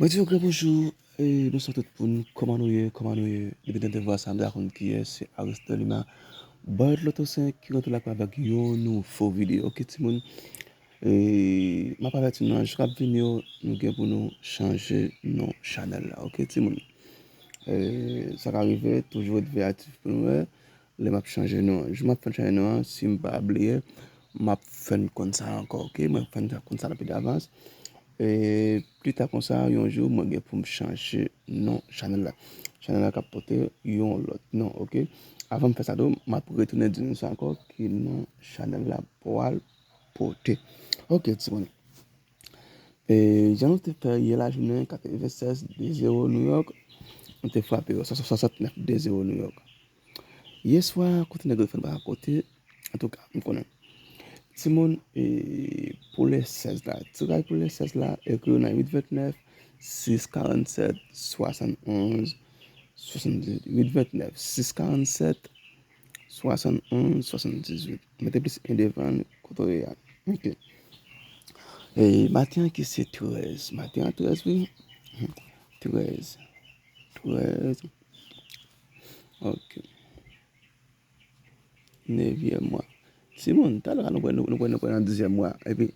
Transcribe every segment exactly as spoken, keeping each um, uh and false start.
Mwen di yo gran bonjou, e bonswa tout moun. Kòman nou ye? Kòman nou ye? Depi tande vwa sa, m deja konn kiyès, se Aristan Lima. Bayot Loto senk ki rantre lakay avèk yon nouvo videyo. Oke, timoun. E, m ap avèti nou, jou k ap vini yo, nou gen pou nou chanje non chanèl la. Oke, timoun. E, sa ka rive, toujou ret veyatif pou nou wè lè m ap chanje non an. Jou m ap fè chanje non an, si m pa bliye, m ap fè n konn sa ankò, oke? Mwen fè n konn sa nan pi davans. E pli ta konsa, yon jou, mwen gen pou m chanje non chanèl la. Chanèl la ka pote yon lòt non, oke? Avan m fè sa tou, m ap retounen di nou sa ankò, ki non chanèl la pral pote. Oke, timoun. E, jan nou te fè yè lajounen, katrevennsèz de zewo New York, nou te frape yo, swasannnèf de zewo New York. Yè swa, kote nèg yo fè n pa kote, antouka, m konnen. Timoun, e, pou le sèz la, tiray pou le sèz la, ekri yo nan uit vennèf, sis karannsèt, swasannonz, swasanndizuit, uit vennèf, sis karannsèt, swasannonz, swasanndizuit. Mete plis en devan l, kote w ye a. Oke. E, maten an ki se trèz. Maten an trèz, wi. Trèz. Trèz. Oke. Nevyèm mwa. Timoun, talè a nou pral, nou, nou pral, nou pral nan dizyèm mwa. Epi,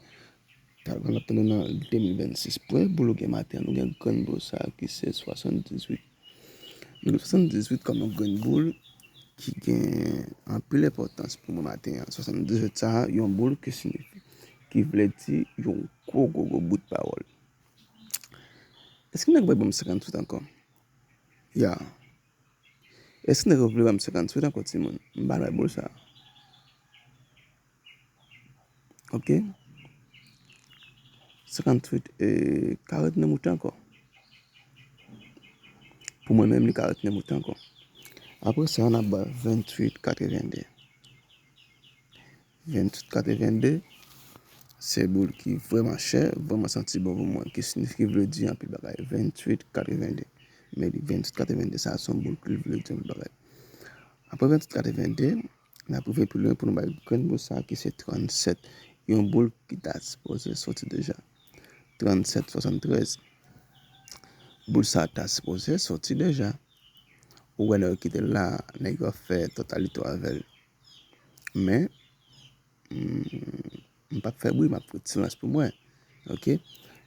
talè a n ap tande nan de mil vennsis. Premye boul ou gen maten an, nou gen grenn boul sa a ki se swasanndizuit. Nou gen swasanndizuit kòm yon grenn boul ki gen anpil enpòtans pou mwen maten an. Swasanndizuit sa a, yon boul ki siyifi, ki vle di yon gwo, gwo, gwo bout pawòl. Èske nèg yo pral ban m senkanntuit ankò? Ya. Èske nèg yo vle ban m senkanntuit ankò, timoun? M pa lwen boul sa a. Oke? Senkanntuit, e, ka ret nan moute ankò. Pou mwen menm, li ka ret nan moute ankò. Apre sa, n ap ba venntuit katrevennde. Venntuit katrevennde, se boul ki vrèman chè, vrèman santi bon pou mwen, ki siyifi, ki vle di anpil bagay. Venntuit katrevennde. Men li, venntuit katrevennde, sa se yon boul ki vle di anpil bagay. Apre venntuit katrevennde, n ap rive pi lwen pou nou bay grenn boul sa a ki se trannsèt. Yon boul ki ta sipoze soti deja. Trannsèt swasanntrèz. Boul sa a ta sipoze soti deja. Ou wè nèg yo kite l la, nèg yo ap fè totalité avè l. Men, mm, m p ap fè bri, m ap fout silans pou mwen. Oke?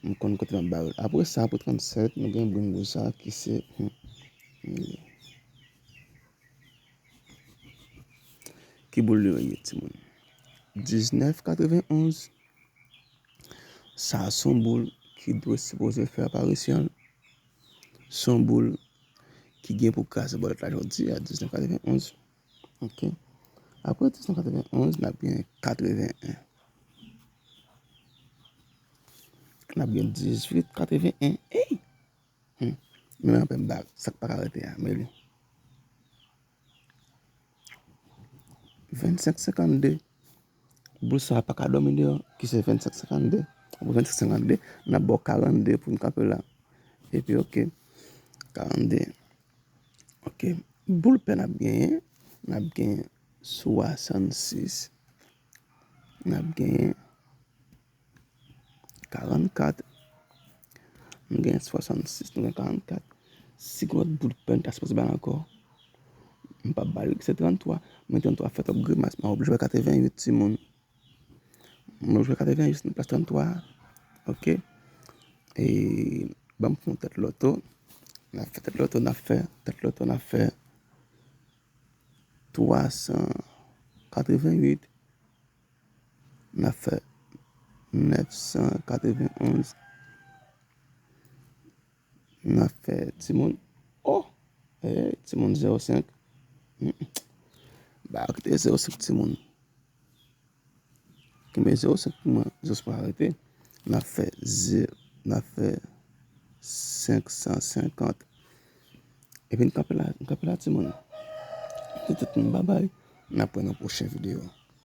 M konn kote m ap ba yo. Apre sa, pou trannsèt, nou gen grenn boul sa a ki se, hmm, hmm. Ki boul li ye, timoun? Diznèf katrevenonz. Sa a se yon boul ki dwe sipoze fè aparisyon l. Se yon boul ki gen pou kraze bòlèt la jodi a, diznèf katrevenonz. Oke. Apre diznèf katrevenonz, n ap gen katreven en. N ap gen dizuit katreven en. Ey! Hmm. Men anpè m ba sa k pa ka rete a, men li. Vennsenk senkannde. Boul sa a pa ka dòmi deyò, ki se vennsenk senkannde. Apre vennsenk senkannde, n ap ba w karannde pou n kanpe la. Epi, oke, karannde. Oke, boul pè n ap genyen, n ap gen swasannsis, n ap genyen karannkat. Nou gen swasannsis, nou gen karannkat. Si gen lòt boul pè n ta sipoze bay ankò, m p ap ba l, se tranntwa. Men tranntwa fè twòp grimas, m ap oblije bay katrevenuit, timoun. M ap oblije bay katrevenuit nan plas tranntwa a. Oke? E, ban m fè yon tèt loto. N ap fè tèt loto, n ap fè tèt loto, n ap fè twa san katrevenuit. N ap fè nèf san katrevenonz. N ap fè timoun. Oh! Hey, timoun zewo senk. Mm, mm. Ba, kite zewo senk timoun. Kenbe zewo senk pou mwen. Zewo senk pa rete. N ap fè ze-, n ap fè senk san senkant. Epi n kanpe la, n kanpe la, timoun. Se tout moun, babay. N ap wè nan pwochen videyo.